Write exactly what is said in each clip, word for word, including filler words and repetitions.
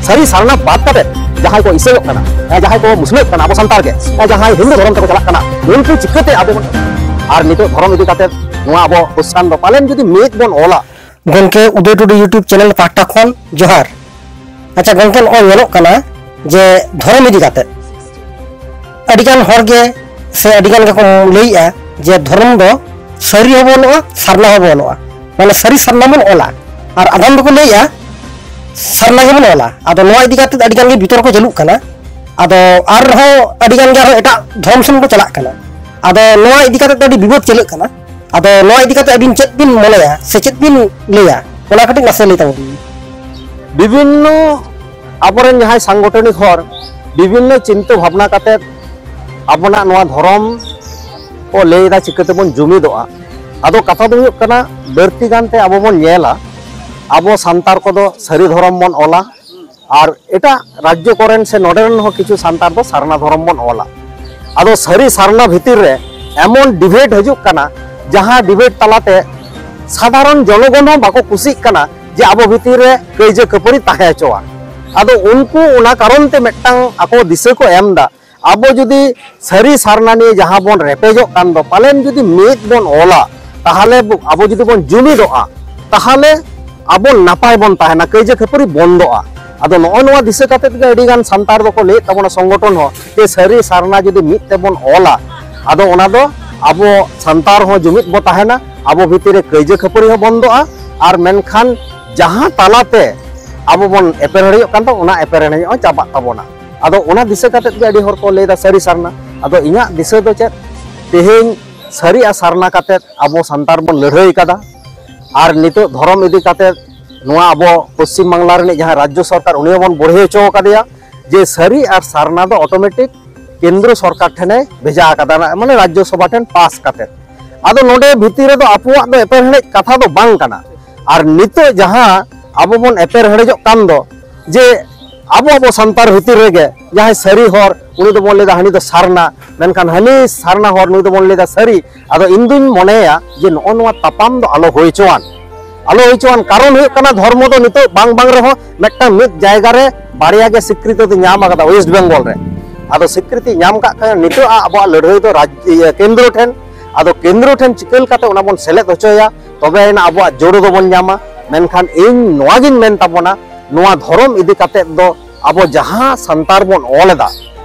ᱥᱟᱹᱨᱤ ᱥᱟᱨᱱᱟ ᱵᱟᱫ ᱠᱟᱛᱮ ᱡᱟᱦᱟᱸᱭ ᱠᱚ ᱤᱥᱟᱹᱭᱚᱜ ᱠᱟᱱᱟ, ᱡᱟᱦᱟᱸᱭ ᱠᱚ ᱢᱩᱥᱞᱟᱹᱜ ᱠᱟᱱᱟ ᱟᱵᱚ ᱥᱟᱱᱛᱟᱲ ᱜᱮ, ᱡᱟᱦᱟᱸᱭ ᱦᱤᱱᱫᱩ ᱫᱷᱚᱨᱚᱢ ᱛᱮᱠᱚ ᱪᱟᱞᱟᱜ ᱠᱟᱱᱟ, ᱩᱱᱠᱩ ᱪᱤᱠᱟᱹᱛᱮ ᱟᱵᱚ ᱵᱚᱱ, ᱟᱨ ᱱᱤᱛᱚᱜ ᱫᱷᱚᱨᱚᱢ ᱤᱫᱤ ᱠᱟᱛᱮ ᱱᱚᱣᱟ ᱟᱵᱚ ᱠᱷᱨᱤᱥᱴᱟᱱ ᱫᱚ ᱯᱟᱞᱮᱱ ᱡᱩᱫᱤ ᱢᱤᱫ ᱵᱚᱱ ᱚᱞᱟ᱾ ᱜᱚᱢᱠᱮ ᱩᱫᱚᱭ ᱴᱩᱰᱩ YouTube ᱪᱮᱱᱮᱞ ᱯᱟᱦᱴᱟ ᱠᱷᱚᱱ ᱡᱚᱦᱟᱨ᱾ ᱟᱪᱪᱷᱟ ᱜᱚᱢᱠᱮ, ᱱᱚᱜᱼᱚᱭ ᱧᱮᱞᱚᱜ ᱠᱟᱱᱟ ᱡᱮ ᱫᱷᱚᱨᱚᱢ ᱤᱫᱤ ᱠᱟᱛᱮ ᱟᱹᱰᱤᱜᱟᱱ ᱦᱚᱲ ᱜᱮ ᱥᱮ ᱟᱹᱰᱤᱜᱟᱱ ᱜᱮᱠᱚ ᱞᱟᱹᱭᱮᱜᱼᱟ ᱡᱮ ᱫᱷᱚᱨᱚᱢ ᱫᱚ ᱥᱟᱹᱨᱤ ᱦᱚᱸ ᱵᱟᱹᱱᱩᱜᱼᱟ, ᱥᱟᱨᱱᱟ ᱦᱚᱸ ᱵᱟᱹᱱᱩᱜᱼᱟ, ᱢᱟᱱᱮ ᱥᱟᱹᱨᱤ ᱥᱟᱨᱱᱟ ᱵᱚᱱ ᱚᱞᱟ᱾ ᱟᱨ ᱟᱫᱚᱢ ᱫᱚᱠᱚ ᱞᱟᱹᱭᱮᱜᱼᱟ ᱥᱟᱨᱱᱟ ᱜᱮᱵᱚᱱ ᱚᱞᱟ᱾ ᱟᱫᱚ ᱱᱚᱣᱟ ᱤᱫᱤ ᱠᱟᱛᱮ ᱟᱹᱰᱤᱜᱟᱱ ᱜᱮ ᱵᱤᱛᱚᱨᱠᱚ ᱪᱟᱹᱞᱩᱜ ᱠᱟᱱᱟ᱾ ᱟᱫᱚ ᱟᱨᱦᱚᱸ ᱟᱹᱰᱤᱜᱟᱱ ᱜᱮ ᱟᱨᱦᱚᱸ ᱮᱴᱟᱜ ᱫᱷᱚᱨᱚᱢ ᱥᱮᱱ ᱠᱚ ᱪᱟᱞᱟᱜ ᱠᱟᱱᱟ᱾ ᱟᱫᱚ ᱱᱚᱣᱟ ᱤᱫᱤ ᱠᱟᱛᱮ ᱫᱚ ᱟᱹᱰᱤ ᱵᱤᱵᱟᱹᱫ ᱪᱟᱹᱞᱩᱜ ᱠᱟᱱᱟ᱾ ᱟᱫᱚ ᱱᱚᱣᱟ ᱤᱫᱤ ᱠᱟᱛᱮ ᱟᱹᱵᱤᱱ ᱪᱮᱫ ᱵᱤᱱ ᱢᱚᱱᱮᱭᱟ ᱥᱮ ᱪᱮᱫ ᱵᱤᱱ ᱞᱟᱹᱭᱟ, ᱚᱱᱟ ᱠᱟᱹᱴᱤᱡ ᱱᱟᱥᱮ ᱞᱟᱹᱭ ᱛᱟᱵᱚᱱ ᱵᱤᱱ᱾ ᱵᱤᱵᱷᱤᱱᱱᱚ ᱟᱵᱚᱨᱮᱱ ᱡᱟᱦᱟᱸᱭ ᱥᱟᱝᱜᱚᱴᱷᱚᱱᱤᱠ ᱦᱚᱲ ᱵᱤᱵᱷᱤᱱᱱᱚ ᱪᱤᱱᱛᱟᱹ ᱵᱷᱟᱵᱽᱱᱟ ᱠᱟᱛᱮ ᱟᱵᱚᱱᱟᱜ ᱱᱚᱣᱟ ᱫᱷᱚᱨᱚᱢ ᱠᱚ ᱞᱟᱹᱭ ᱮᱫᱟ ᱪᱤᱠᱟᱹ ᱛᱮᱵᱚᱱ ᱡᱩᱢᱤᱫᱚᱜᱼᱟ᱾ ᱟᱫᱚ ᱠᱟᱛᱷᱟ ᱫᱚ ᱦᱩᱭᱩᱜ ᱠᱟᱱᱟ, ᱵᱟᱹᱲᱛᱤ ᱜᱟᱱᱛᱮ ᱟᱵᱚ ᱵᱚᱱ ᱧᱮᱞᱟ, ᱟᱵᱚ ᱥᱟᱱᱛᱟᱲ ᱠᱚᱫᱚ ᱥᱟᱹᱨᱤ ᱫᱷᱚᱨᱚᱢ ᱵᱚᱱ ᱚᱞᱟ, ᱟᱨ ᱮᱴᱟᱜ ᱨᱟᱡᱽᱡᱚ ᱠᱚᱨᱮᱱ ᱥᱮ ᱱᱚᱰᱮ ᱨᱮᱱ ᱦᱚᱸ ᱠᱤᱪᱷᱩ ᱥᱟᱱᱛᱟᱲ ᱫᱚ ᱥᱟᱨᱱᱟ ᱫᱷᱚᱨᱚᱢ ᱵᱚᱱ ᱚᱞᱟ᱾ ᱟᱫᱚ ᱥᱟᱹᱨᱤ ᱥᱟᱨᱱᱟ ᱵᱷᱤᱛᱤᱨ ᱨᱮ ᱮᱢᱚᱱ ᱰᱤᱵᱮᱴ ᱦᱤᱡᱩᱜ ᱠᱟᱱᱟ, ᱡᱟᱦᱟᱸ ᱰᱤᱵᱮᱴ ᱛᱟᱞᱟᱛᱮ ᱥᱟᱫᱷᱟᱨᱚᱱ ᱡᱚᱱᱚᱜᱚᱱ ᱦᱚᱸ ᱵᱟᱠᱚ ᱠᱩᱥᱤᱜ ᱠᱟᱱᱟ ᱡᱮ ᱟᱵᱚ ᱵᱷᱤᱛᱤᱨ ᱨᱮ ᱠᱟᱹᱭᱡᱟᱹ ᱠᱷᱟᱹᱯᱟᱹᱨᱤ ᱛᱟᱦᱮᱸ ᱦᱚᱪᱚᱣᱟᱱ᱾ ᱟᱫᱚ ᱩᱱᱠᱩ ᱚᱱᱟ ᱠᱟᱨᱚᱱ ᱛᱮ ᱢᱤᱫᱴᱟᱝ ᱟᱠᱚ ᱫᱤᱥᱟᱹ ᱠᱚ ᱮᱢ ᱮᱫᱟ, ᱟᱵᱚ ᱡᱩᱫᱤ ᱥᱟᱹᱨᱤ ᱥᱟᱨᱱᱟ ᱱᱤᱭᱮ ᱡᱟᱦᱟᱸ ᱵᱚᱱ ᱨᱮᱯᱮᱡᱚᱜ ᱠᱟᱱ ᱫᱚ, ᱯᱟᱞᱮᱱ ᱡᱩᱫᱤ ᱢᱤᱫ ᱵᱚᱱ ᱚᱞᱟ, ᱛᱟᱦᱚᱞᱮ ᱵᱚ-, ᱟᱵᱚ ᱡᱩᱫᱤ ᱵᱚᱱ ᱡᱩᱢᱤᱫᱚᱜᱼᱟ, ᱛᱟᱦᱚᱞᱮ ᱟᱵᱚ ᱱᱟᱯᱟᱭ ᱵᱚᱱ ᱛᱟᱦᱮᱱᱟ, ᱠᱟᱹᱭᱡᱟᱹ ᱠᱷᱟᱹᱯᱟᱹᱨᱤ ᱵᱚᱱᱫᱚᱜᱼᱟ᱾ ᱟᱫᱚ ᱱᱚᱜᱼᱚ ᱱᱚᱣᱟ ᱫᱤᱥᱟᱹ ᱠᱟᱛᱮ ᱜᱮ ᱟᱹᱰᱤ ᱜᱟᱱ ᱥᱟᱱᱛᱟᱲ ᱫᱚᱠᱚ ᱞᱟᱹᱭᱮᱫ ᱛᱟᱵᱚᱱᱟ, ᱥᱚᱝᱜᱚᱴᱷᱚᱱ ᱦᱚᱸ, ᱡᱮ ᱥᱟᱹᱨᱤ ᱥᱟᱨᱱᱟ ᱡᱩᱫᱤ ᱢᱤᱫ ᱛᱮᱵᱚᱱ ᱚᱞᱟ, ᱟᱫᱚ ᱚᱱᱟ ᱫᱚ ᱟᱵᱚ ᱥᱟᱱᱛᱟᱲ ᱦᱚᱸ ᱡᱩᱢᱤᱫ ᱵᱚ ᱛᱟᱦᱮᱱᱟ, ᱟᱵᱚ ᱵᱷᱤᱛᱤᱨ ᱨᱮ ᱠᱟᱹᱭᱡᱟᱹ ᱠᱷᱟᱹᱯᱟᱹᱨᱤ ᱦᱚᱸ ᱵᱚᱱᱫᱚᱜᱼᱟ, ᱟᱨ ᱢᱮᱱᱠᱷᱟᱱ ᱡᱟᱦᱟᱸ ᱛᱟᱞᱟᱛᱮ ᱟᱵᱚ ᱵᱚᱱ ᱮᱯᱮᱨ ᱦᱮᱲᱮᱡᱚᱜ ᱠᱟᱱ ᱫᱚ, ᱚᱱᱟ ᱮᱯᱮᱨ ᱦᱮᱲᱮᱡᱚᱜ ᱦᱚᱸ ᱪᱟᱵᱟᱜ ᱛᱟᱵᱚᱱᱟ᱾ ᱟᱫᱚ ᱚᱱᱟ ᱫᱤᱥᱟᱹ ᱠᱟᱛᱮ ᱜᱮ ᱟᱹᱰᱤ ᱦᱚᱲ ᱠᱚ ᱞᱟᱹᱭᱫᱟ ᱥᱟᱹᱨᱤ ᱥᱟᱨᱱᱟ᱾ ᱟᱫᱚ ᱤᱧᱟᱹᱜ ᱫᱤᱥᱟᱹ ᱫᱚ ᱪᱮᱫ, ᱛᱮᱦᱮᱧ ᱥᱟᱹᱨᱤ ᱟᱨ ᱥᱟᱨᱱᱟ ᱠᱟᱛᱮ ᱟᱵᱚ ᱥᱟᱱᱛᱟᱲ ᱵᱚᱱ ᱞᱟᱹᱲᱦᱟᱹᱭ ᱠᱟᱫᱟ, ᱟᱨ ᱱᱤᱛᱚᱜ ᱫᱷᱚᱨᱚᱢ ᱤᱫᱤ ᱠᱟᱛᱮ ᱱᱚᱣᱟ ᱟᱵᱚ ᱯᱚᱥᱪᱤᱢ ᱵᱟᱝᱞᱟ ᱨᱤᱱᱤᱡ ᱡᱟᱦᱟᱸ ᱨᱟᱡᱽᱡᱚ ᱥᱚᱨᱠᱟᱨ, ᱩᱱᱤ ᱦᱚᱸᱵᱚᱱ ᱵᱚᱲᱦᱮ ᱦᱚᱪᱚ ᱟᱠᱟᱫᱮᱭᱟ ᱡᱮ ᱥᱟᱹᱨᱤ ᱟᱨ ᱥᱟᱨᱱᱟ ᱫᱚ ᱚᱴᱳᱢᱮᱴᱤᱠ ᱠᱮᱱᱫᱨᱚ ᱥᱚᱨᱠᱟᱨ ᱴᱷᱮᱱᱮ ᱵᱷᱮᱡᱟ ᱟᱠᱟᱫᱟ, ᱢᱟᱱᱮ ᱨᱟᱡᱽᱡᱚ ᱥᱚᱵᱷᱟ ᱴᱷᱮᱱ ᱯᱟᱥ ᱠᱟᱛᱮ᱾ ᱟᱫᱚ ᱱᱚᱰᱮ ᱵᱷᱤᱛᱤᱨ ᱨᱮᱫᱚ ᱟᱵᱚᱣᱟᱜ ᱫᱚ ᱮᱯᱮᱨ ᱦᱮᱸᱰᱮᱡ ᱠᱟᱛᱷᱟ ᱫᱚ ᱵᱟᱝ ᱠᱟᱱᱟ᱾ ᱟᱨ ᱱᱤᱛᱚᱜ ᱡᱟᱦᱟᱸ ᱟᱵᱚ ᱵᱚᱱ ᱮᱯᱮᱨ ᱦᱮᱸᱰᱮᱡᱚᱜ ᱠᱟᱱ ᱫᱚ, ᱡᱮ ᱟᱵᱚ, ᱟᱵᱚ ᱥᱟᱱᱛᱟᱲ ᱵᱷᱤᱛᱤᱨ ᱨᱮᱜᱮ ᱡᱟᱦᱟᱸᱭ ᱥᱟᱹᱨᱤ ᱦᱚᱲ, ᱩᱱᱤ ᱫᱚᱵᱚᱱ ᱞᱟᱹᱭᱫᱟ ᱦᱟᱹᱱᱤ ᱫᱚ ᱥᱟᱨᱱᱟ, ᱢᱮᱱᱠᱷᱟᱱ ᱦᱟᱹᱱᱤ ᱥᱟᱨᱱᱟ ᱦᱚᱲ, ᱱᱩᱭ ᱫᱚᱵᱚᱱ ᱞᱟᱹᱭᱫᱟ ᱥᱟᱹᱨᱤ᱾ ᱟᱫᱚ ᱤᱧ ᱫᱩᱧ ᱢᱚᱱᱮᱭᱟ ᱡᱮ ᱱᱚᱜᱼᱚ ᱱᱚᱣᱟ ᱛᱟᱯᱟᱢ ᱫᱚ ᱟᱞᱚ ᱦᱩᱭ ᱦᱚᱪᱚᱣᱟᱱ᱾ ᱟᱞᱚ ᱦᱩᱭ ᱦᱚᱪᱚᱣᱟᱱ᱾ ᱠᱟᱨᱚᱱ ᱦᱩᱭᱩᱜ ᱠᱟᱱᱟ, ᱫᱷᱚᱨᱢᱚ ᱫᱚ ᱱᱤᱛᱚᱜ ᱵᱟᱝ ᱵᱟᱝ ᱨᱮᱦᱚᱸ ᱢᱤᱫᱴᱟᱝ ᱢᱤᱫ ᱡᱟᱭᱜᱟ ᱨᱮ ᱵᱟᱨᱭᱟ ᱜᱮ ᱥᱤᱠᱨᱤᱛᱤ ᱫᱚ ᱧᱟᱢ ᱟᱠᱟᱫᱟ ᱳᱭᱮᱥᱴ ᱵᱮᱝᱜᱚᱞ ᱨᱮ᱾ ᱟᱫᱚ ᱥᱤᱠᱨᱤᱛᱤ ᱧᱟᱢ ᱠᱟᱜ ᱠᱷᱟᱱ ᱱᱤᱛᱚᱜ ᱟᱵᱚᱣᱟᱜ ᱞᱟᱹᱲᱦᱟᱹᱭ ᱫᱚ ᱨᱟᱡᱽ, ᱤᱭᱟᱹ, ᱠᱮᱱᱫᱨᱚ ᱴᱷᱮᱱ᱾ ᱟᱫᱚ ᱠᱮᱱᱫᱨᱚ ᱴᱷᱮᱱ ᱪᱤᱠᱟᱹ ᱞᱮᱠᱟᱛᱮ ᱚᱱᱟ ᱵᱚᱱ ᱥᱮᱞᱮᱫ ᱦᱚᱪᱚᱭᱟ, ᱛᱚᱵᱮ ᱟᱱᱟᱜ ᱟᱵᱚᱣᱟᱜ ᱡᱳᱲ ᱫᱚᱵᱚᱱ ᱧᱟᱢᱟ᱾ ᱢᱮᱱᱠᱷᱟᱱ ᱤᱧ ᱱᱚᱣᱟ ᱜᱤᱧ ᱢᱮᱱ ᱛᱟᱵᱚᱱᱟ, ᱱᱚᱣᱟ ᱫᱷᱚᱨᱚᱢ ᱤᱫᱤ ᱠᱟᱛᱮᱫ ᱫᱚ ᱟᱵᱚ ᱡᱟᱦᱟᱸ ᱥᱟᱱᱛᱟᱲ ᱵᱚᱱ ᱚᱞ ᱮᱫᱟ,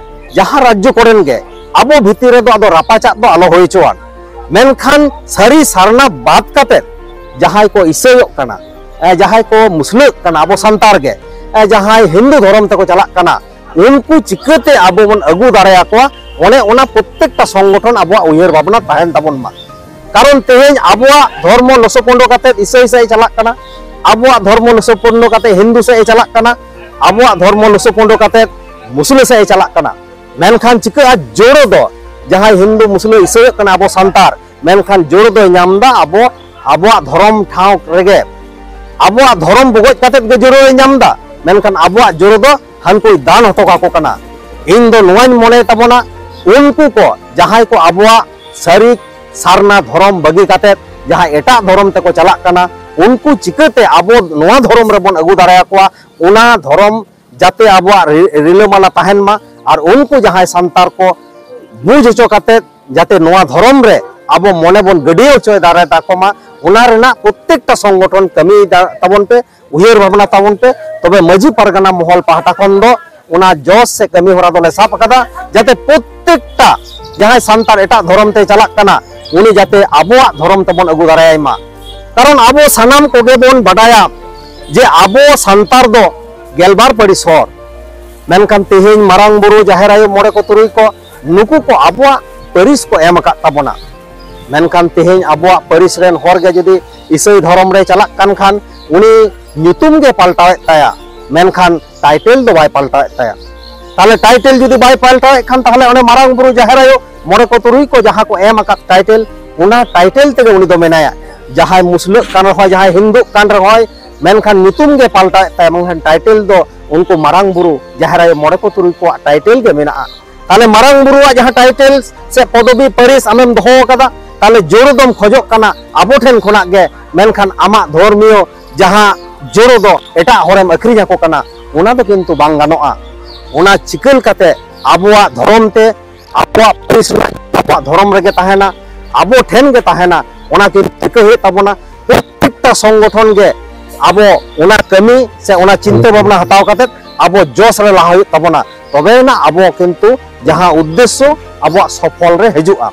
ᱡᱟᱦᱟᱸ ᱨᱟᱡᱽᱡᱚ ᱠᱚᱨᱮᱱ ᱜᱮ, ᱟᱵᱚ ᱵᱷᱤᱛᱤᱨ ᱨᱮᱫᱚ ᱟᱫᱚ ᱨᱟᱯᱟᱪᱟᱜ ᱫᱚ ᱟᱞᱚ ᱦᱩᱭ ᱦᱚᱪᱚᱣᱟᱱ᱾ ᱢᱮᱱᱠᱷᱟᱱ ᱥᱟᱹᱨᱤ ᱥᱟᱨᱱᱟ ᱵᱟᱫ ᱠᱟᱛᱮᱫ ᱡᱟᱦᱟᱸᱭ ᱠᱚ ᱤᱥᱟᱹᱭᱚᱜ ᱠᱟᱱᱟ, ᱮ, ᱡᱟᱦᱟᱸᱭ ᱠᱚ ᱢᱩᱥᱞᱟᱹᱜ ᱠᱟᱱᱟ, ᱟᱵᱚ ᱥᱟᱱᱛᱟᱲ ᱜᱮ, ᱮ, ᱡᱟᱦᱟᱸᱭ ᱦᱤᱱᱫᱩ ᱫᱷᱚᱨᱚᱢ ᱛᱮᱠᱚ ᱪᱟᱞᱟᱜ ᱠᱟᱱᱟ, ᱩᱱᱠᱩ ᱪᱤᱠᱟᱹᱛᱮ ᱟᱵᱚ ᱵᱚᱱ ᱟᱹᱜᱩ ᱫᱟᱲᱮᱭᱟᱠᱚᱣᱟ? ᱚᱱᱮ ᱚᱱᱟ ᱯᱨᱚᱛᱛᱮᱠᱴᱟ ᱥᱚᱝᱜᱚᱴᱷᱚᱱ ᱟᱵᱚᱣᱟᱜ ᱩᱭᱦᱟᱹᱨ ᱵᱷᱟᱵᱽᱱᱟ ᱛᱟᱦᱮᱱ ᱛᱟᱵᱚᱱ ᱢᱟ᱾ ᱠᱟᱨᱚᱱ ᱛᱮᱦᱮᱧ ᱟᱵᱚᱣᱟᱜ ᱫᱷᱚᱨᱢᱚ ᱞᱚᱥᱚᱯᱚᱸᱰᱚ ᱠᱟᱛᱮᱫ ᱤᱥᱟᱹᱭ ᱥᱮᱫ ᱮ ᱪᱟᱞᱟᱜ ᱠᱟᱱᱟ, ᱟᱵᱚᱣᱟᱜ ᱫᱷᱚᱨᱢᱚ ᱞᱚᱥᱚᱯᱚᱸᱰᱚ ᱠᱟᱛᱮᱫ ᱦᱤᱱᱫᱩ ᱥᱮᱫ ᱮ ᱪᱟᱞᱟᱜ ᱠᱟᱱᱟ, ᱟᱵᱚᱣᱟᱜ ᱫᱷᱚᱨᱢᱚ ᱞᱚᱥᱚᱯᱚᱸᱰᱚ ᱠᱟᱛᱮᱫ ᱢᱩᱥᱞᱟᱹ ᱥᱮᱫ ᱮ ᱪᱟᱞᱟᱜ ᱠᱟᱱᱟ᱾ ᱢᱮᱱᱠᱷᱟᱱ ᱪᱤᱠᱟᱹᱜᱼᱟ? ᱡᱳᱲᱳ ᱫᱚ ᱡᱟᱦᱟᱸᱭ ᱦᱤᱱᱫᱩ ᱢᱩᱥᱞᱟᱹ ᱤᱥᱟᱹᱭᱚᱜ ᱠᱟᱱᱟ ᱟᱵᱚ ᱥᱟᱱᱛᱟᱲ, ᱢᱮᱱᱠᱷᱟᱱ ᱡᱳᱲᱳ ᱫᱚᱭ ᱧᱟᱢ ᱮᱫᱟ ᱟᱵᱚ, ᱟᱵᱚᱣᱟᱜ ᱫᱷᱚᱨᱚᱢ ᱴᱷᱟᱶ ᱨᱮᱜᱮ᱾ ᱟᱵᱚᱣᱟᱜ ᱫᱷᱚᱨᱚᱢ ᱵᱚᱜᱚᱡ ᱠᱟᱛᱮᱫ ᱜᱮ ᱡᱳᱲᱳᱭ ᱧᱟᱢ ᱮᱫᱟ, ᱢᱮᱱᱠᱷᱟᱱ ᱟᱵᱚᱣᱟᱜ ᱡᱳᱲᱳ ᱫᱚ ᱦᱟᱱᱠᱩᱭ ᱫᱟᱱ ᱦᱚᱴᱚ ᱠᱟᱠᱚ ᱠᱟᱱᱟ᱾ ᱤᱧ ᱫᱚ ᱱᱚᱣᱟᱧ ᱢᱚᱱᱮ ᱛᱟᱵᱚᱱᱟ, ᱩᱱᱠᱩ ᱠᱚ ᱡᱟᱦᱟᱸᱭ ᱠᱚ ᱟᱵᱚᱣᱟᱜ ᱥᱟᱹᱨᱤ ᱥᱟᱨᱱᱟ ᱫᱷᱚᱨᱚᱢ ᱵᱟᱹᱜᱤ ᱠᱟᱛᱮᱫ ᱡᱟᱦᱟᱸᱭ ᱮᱴᱟᱜ ᱫᱷᱚᱨᱚᱢ ᱛᱮᱠᱚ ᱪᱟᱞᱟᱜ ᱠᱟᱱᱟ, ᱩᱱᱠᱩ ᱪᱤᱠᱟᱹᱛᱮ ᱟᱵᱚ ᱱᱚᱣᱟ ᱫᱷᱚᱨᱚᱢ ᱨᱮᱵᱚᱱ ᱟᱹᱜᱩ ᱫᱟᱲᱮᱭᱟᱠᱚᱣᱟ? ᱚᱱᱟ ᱫᱷᱚᱨᱚᱢ ᱡᱟᱛᱮ ᱟᱵᱚᱣᱟᱜ ᱨᱤ-, ᱨᱤᱞᱟᱹᱢᱟᱞᱟ ᱛᱟᱦᱮᱱ ᱢᱟ, ᱟᱨ ᱩᱱᱠᱩ ᱡᱟᱦᱟᱸᱭ ᱥᱟᱱᱛᱟᱲ ᱠᱚ ᱵᱩᱡᱽ ᱦᱚᱪᱚ ᱠᱟᱛᱮᱫ ᱡᱟᱛᱮ ᱱᱚᱣᱟ ᱫᱷᱚᱨᱚᱢ ᱨᱮ ᱟᱵᱚ ᱢᱚᱱᱮ ᱵᱚᱱ ᱜᱟᱹᱰᱭᱟᱹᱣ ᱦᱚᱪᱚᱭ ᱫᱟᱲᱮ ᱛᱟᱠᱚ ᱢᱟ, ᱚᱱᱟ ᱨᱮᱱᱟᱜ ᱯᱨᱚᱛᱛᱮᱠᱴᱟ ᱥᱚᱝᱜᱚᱴᱷᱚᱱ ᱠᱟᱹᱢᱤ ᱫᱟ-, ᱛᱟᱵᱚᱱ ᱯᱮ, ᱩᱭᱦᱟᱹᱨ ᱵᱷᱟᱵᱽᱱᱟ ᱛᱟᱵᱚᱱ ᱯᱮ᱾ ᱛᱚᱵᱮ ᱢᱟᱹᱡᱷᱤ ᱯᱟᱨᱜᱟᱱᱟ ᱢᱚᱦᱚᱞ ᱯᱟᱦᱴᱟ ᱠᱷᱚᱱ ᱫᱚ ᱚᱱᱟ ᱡᱚᱥ ᱥᱮ ᱠᱟᱹᱢᱤ ᱦᱚᱨᱟ ᱫᱚᱞᱮ ᱥᱟᱵ ᱟᱠᱟᱫᱟ, ᱡᱟᱛᱮ ᱯᱨᱚᱛᱛᱮᱠᱴᱟ ᱡᱟᱦᱟᱸᱭ ᱥᱟᱱᱛᱟᱲ ᱮᱴᱟᱜ ᱫᱷᱚᱨᱚᱢ ᱛᱮ ᱪᱟᱞᱟᱜ ᱠᱟᱱᱟ, ᱩᱱᱤ ᱡᱟᱛᱮ ᱟᱵᱚᱣᱟᱜ ᱫᱷᱚᱨᱚᱢ ᱛᱮᱵᱚᱱ ᱟᱹᱜᱩ ᱫᱟᱲᱮᱭᱟᱭ ᱢᱟ᱾ ᱠᱟᱨᱚᱱ ᱟᱵᱚ ᱥᱟᱱᱟᱢ ᱠᱚᱜᱮ ᱵᱚᱱ ᱵᱟᱰᱟᱭᱟ ᱡᱮ ᱟᱵᱚ ᱥᱟᱱᱛᱟᱲ ᱫᱚ ᱜᱮᱞᱵᱟᱨ ᱯᱟᱹᱨᱤᱥ ᱦᱚᱲ, ᱢᱮᱱᱠᱷᱟᱱ ᱛᱮᱦᱮᱧ ᱢᱟᱨᱟᱝ ᱵᱩᱨᱩ, ᱡᱟᱦᱮᱨ ᱟᱭᱳ, ᱢᱚᱬᱮ ᱠᱚ, ᱛᱩᱨᱩᱭ ᱠᱚ, ᱱᱩᱠᱩ ᱠᱚ ᱟᱵᱚᱣᱟᱜ ᱯᱟᱹᱨᱤᱥ ᱠᱚ ᱮᱢ ᱟᱠᱟᱫ ᱛᱟᱵᱚᱱᱟ᱾ ᱢᱮᱱᱠᱷᱟᱱ ᱛᱮᱦᱮᱧ ᱟᱵᱚᱣᱟᱜ ᱯᱟᱹᱨᱤᱥ ᱨᱮᱱ ᱦᱚᱲ ᱜᱮ ᱡᱩᱫᱤ ᱤᱥᱟᱹᱭ ᱫᱷᱚᱨᱚᱢ ᱨᱮ ᱪᱟᱞᱟᱜ ᱠᱟᱱ ᱠᱷᱟᱱ, ᱩᱱᱤ ᱧᱩᱛᱩᱢ ᱜᱮ ᱯᱟᱞᱴᱟᱣᱮᱫ ᱛᱟᱭᱟ, ᱢᱮᱱᱠᱷᱟᱱ ᱴᱟᱭᱴᱮᱞ ᱫᱚ ᱵᱟᱭ ᱯᱟᱞᱴᱟᱣᱮᱫ ᱛᱟᱭᱟ᱾ ᱛᱟᱦᱞᱮ ᱴᱟᱭᱴᱮᱞ ᱡᱩᱫᱤ ᱵᱟᱭ ᱯᱟᱞᱴᱟᱣᱮᱫ ᱠᱷᱟᱱ, ᱛᱟᱦᱞᱮ ᱚᱱᱮ ᱢᱟᱨᱟᱝ ᱵᱩᱨᱩ, ᱡᱟᱦᱮᱨ ᱟᱭᱳ, ᱢᱚᱬᱮ ᱠᱚ, ᱛᱩᱨᱩᱭ ᱠᱚ ᱡᱟᱦᱟᱸ ᱠᱚ ᱮᱢ ᱟᱠᱟᱫ ᱴᱟᱭᱴᱮᱞ, ᱚᱱᱟ ᱴᱟᱭᱴᱮᱞ ᱛᱮᱜᱮ ᱩᱱᱤ ᱫᱚ ᱢᱮᱱᱟᱭᱟ᱾ ᱡᱟᱦᱟᱸᱭ ᱢᱩᱥᱞᱟᱹᱜ ᱠᱟᱱ ᱨᱮᱦᱚᱸᱭ, ᱡᱟᱦᱟᱸᱭ ᱦᱤᱱᱫᱩᱜ ᱠᱟᱱ ᱨᱮᱦᱚᱸᱭ, ᱢᱮᱱᱠᱷᱟᱱ ᱧᱩᱛᱩᱢ ᱜᱮ ᱯᱟᱞᱴᱟᱣᱮᱫ ᱛᱟᱭᱟ, ᱢᱮᱱᱠᱷᱟᱱ ᱴᱟᱭᱴᱮᱞ ᱫᱚ ᱩᱱᱠᱩ ᱢᱟᱨᱟᱝ ᱵᱩᱨᱩ, ᱡᱟᱦᱮᱨ ᱟᱭᱳ, ᱢᱚᱬᱮ ᱠᱚ, ᱛᱩᱨᱩᱭ ᱠᱚᱣᱟᱜ ᱴᱟᱭᱴᱮᱞ ᱜᱮ ᱢᱮᱱᱟᱜᱼᱟ᱾ ᱛᱟᱦᱞᱮ ᱢᱟᱨᱟᱝ ᱵᱩᱨᱩᱣᱟᱜ ᱡᱟᱦᱟᱸ ᱴᱟᱭᱴᱮᱞ ᱥᱮ ᱯᱚᱫᱚᱵᱤ ᱯᱟᱹᱨᱤᱥ ᱟᱢᱮᱢ ᱫᱚᱦᱚ ᱟᱠᱟᱫᱟ, ᱛᱟᱦᱞᱮ ᱡᱳᱨ ᱫᱚᱢ ᱠᱷᱚᱡᱚᱜ ᱠᱟᱱᱟ ᱟᱵᱚ ᱴᱷᱮᱱ ᱠᱷᱚᱱᱟᱜ ᱜᱮ, ᱢᱮᱱᱠᱷᱟᱱ ᱟᱢᱟᱜ ᱫᱷᱚᱨᱢᱤᱭᱚ ᱡᱟᱦᱟᱸ ᱡᱳᱨ ᱫᱚ ᱮᱴᱟᱜ ᱦᱚᱲᱮᱢ ᱟᱹᱠᱷᱨᱤᱧ ᱟᱠᱚ ᱠᱟᱱᱟ, ᱚᱱᱟ ᱫᱚ ᱠᱤᱱᱛᱩ ᱵᱟᱝ ᱜᱟᱱᱚᱜᱼᱟ᱾ ᱚᱱᱟ ᱪᱤᱠᱟᱹ ᱞᱮᱠᱟᱛᱮ ᱟᱵᱚᱣᱟᱜ ᱫᱷᱚᱨᱚᱢ ᱛᱮ, ᱟᱵᱚᱣᱟᱜ ᱯᱟᱹᱨᱤᱥ ᱨᱮᱱᱟᱜ, ᱟᱵᱚᱣᱟᱜ ᱫᱷᱚᱨᱚᱢ ᱨᱮᱜᱮ ᱛᱟᱦᱮᱱᱟ, ᱟᱵᱚ ᱴᱷᱮᱱ ᱜᱮ ᱛᱟᱦᱮᱱᱟ, ᱚᱱᱟ ᱠᱤᱱᱛᱩ ᱪᱤᱠᱟᱹ ᱦᱩᱭᱩᱜ ᱛᱟᱵᱚᱱᱟ᱾ ᱯᱨᱚᱛᱮᱠᱴᱟ ᱥᱚᱝᱜᱚᱴᱷᱚᱱ ᱜᱮ ᱟᱵᱚ ᱚᱱᱟ ᱠᱟᱹᱢᱤ ᱥᱮ ᱚᱱᱟ ᱪᱤᱱᱛᱟᱹ ᱵᱷᱟᱵᱽᱱᱟ ᱦᱟᱛᱟᱣ ᱠᱟᱛᱮ ᱟᱵᱚ ᱡᱚᱥ ᱨᱮ ᱞᱟᱦᱟ ᱦᱩᱭᱩᱜ ᱛᱟᱵᱚᱱᱟ, ᱛᱚᱵᱮᱭᱮᱱᱟ ᱟᱵᱚ ᱠᱤᱱᱛᱩ ᱡᱟᱦᱟᱸ ᱩᱫᱽᱫᱮᱥᱥᱚ ᱟᱵᱚᱣᱟᱜ ᱥᱚᱯᱷᱚᱞ ᱨᱮ ᱦᱤᱡᱩᱜᱼᱟ᱾